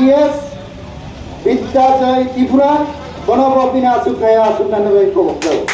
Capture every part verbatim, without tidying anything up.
Yes, Bidya Joy Tripura, bono bo bini aswk kaya aswk nani bai kobok jago.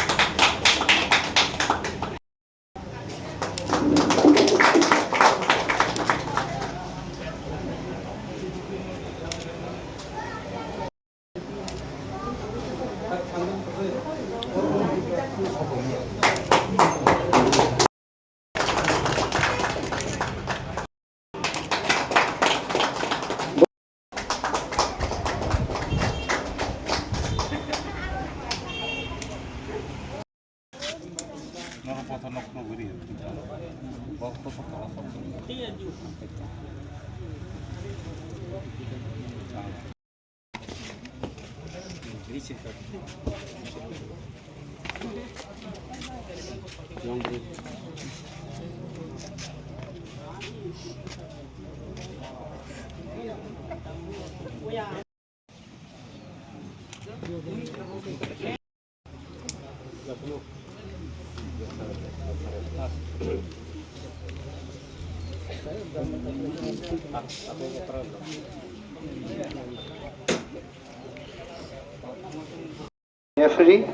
Referee,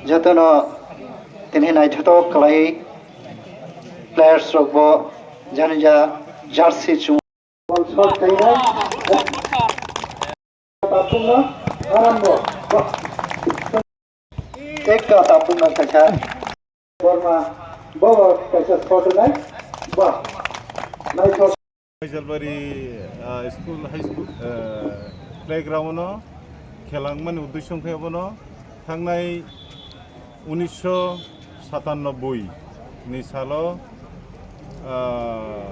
jotono tini naithotok khlai players rokbo janija jersey chum. Ball shot khainai. Tapungno arambo. Ekta tapungno kaisa. Borma bobo kaisa shot nai. Ba. Naithok. Baijalbari, ah, school, high school, ah, playground no khelangmani uddesyo khe bono thangnai unisho satanoboi ni salo, ah,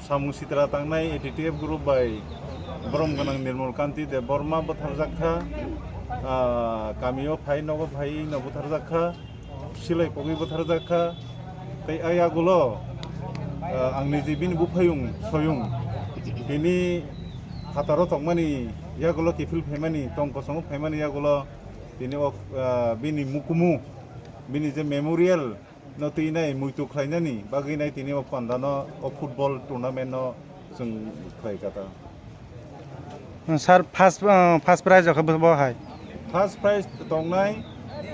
samung sitra tangnai A T T F group bai borom gwnang Nirmal Kanti Debbarma butharjak kha, ah, kamio phai nogo phai no butharjak kha, silai kogwi butharjak kha, tei a yagulo, ah, ang niji bini buphayung soyung tini phataro tongmani yagulo kiphil phaimani tong kosongo phaimani yagulo tini o, ah, bini mukumu bini je memorial no twi nai muitu khlainani bagwi nai tini o panda no o football tournament no chwng khlai kha ta. Sir, first, uh, first prize rok bo hai? First prize tongnai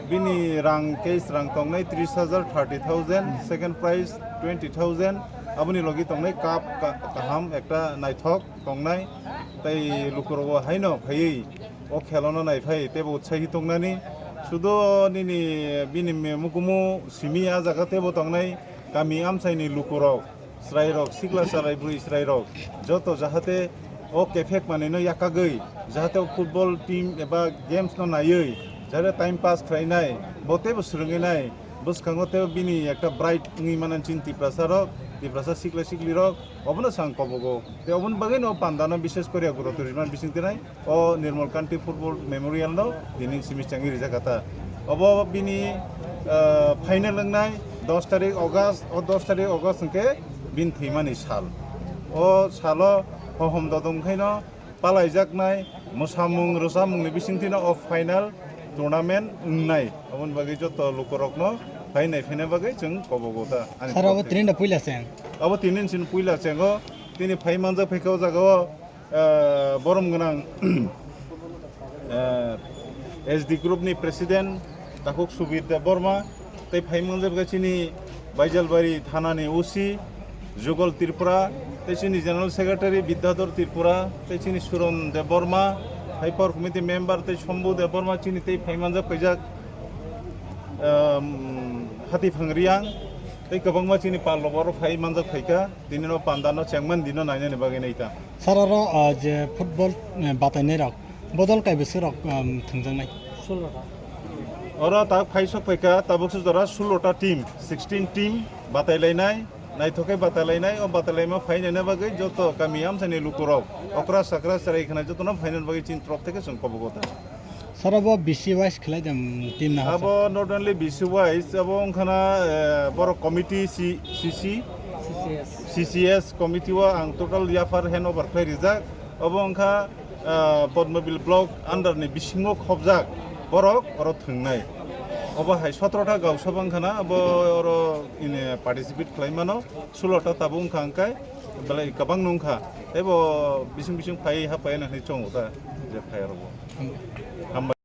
bini rang, cash rang tongnai tris hajar, thirty thousand, second prize twenty thousand, aboni logi tongnai cup ka-, kaham ekta naithok tongnai, tei lukurok bo haino phaiwi o khelono naiphai teibo utsahi tongnani. Sudo nini bini me-, mukumu simi a jaga teibo tongnai kami amchaini lukurok, chwrairok, sikla chwrai bwrwi chwrairok joto jahate o kephek manwino yakagwi, jahate o football team eba games no naiwi, jahate time pass khlainai, bo teibo swrwngwi nai, bwskango teibo bini ekta bright wngwi mano chini Tiprasa rok, Tiprasa sikla siklirok, obono chwng kobogo. Tei oboni bagwino pandano bishes kori guro twijma bising tinai. O Nirmal Kanti Football Memorial no tini simi changwi rijak kha ta. Obo bini, ah, final wngnai dos tarik August, o dos tarik August hwnkhe bini thwimani sal. O salo hohom dodom khaino palaijaknai mwsamung rwchapmungni bisingtwino o final tournament wngnai. Oboni bagwi joto lukurokno phai naiphaina bagwi chwng kobogo ta. Ani Sir, obo tini da puila cheng? Obo tini sini puila chengo. Tini phai manjak phaikha o jagao. Ah, borom gwnang, ah, S D group ni president Takhuk Subir Debbarma, tei phai manjak kha chini Baijalbari thana ni O C Jugol Tripura, tei chini general secretary Bidyadhor Tripura, tei chini Suron Debbarma, hai por committee member tei Shombu Debbarma chini tei phai manjak khaijak, um, Hatiphang Riang, tei kwbangma chini pal rok oro phai manjak phaikha, tini no panda no chengmani dino nainani bagwi naita. Sir, oro, ah, je football, eh, batainai rok, bodol kaibwswk rok, um, thwngjaknai? Oro tak phai sok phaikha, tabuk se jora sullo ta team, sixteen team batailainai, naithok khe batailainai, o batailaima phainaina bagwi joto kami amchaini lukurok, okra sakra chwrai khna jotono phainani bagwi chini torop theke chwng kobogo ta. Sir, abo B C wise khlai de, um, team na hasa? Abo not only B C wise, abo wngkhana, eh, borok committee C-, C C, C C S. C C S committee o ang total yaphar hand over khlai rijak. Abo wngkha, eh, Padmabil block under ni bisingo khobjak borok oro thwngnai. Obo hai sotro ta gausabha wngkha na, abo oro ini participate khlai mano, sulo ta tabuk wngkha hwnkhe belai kwbang no wngkha. Tei bo bising bising phai ha phai na hinwi chongo ta je phai oro bo. Hambai.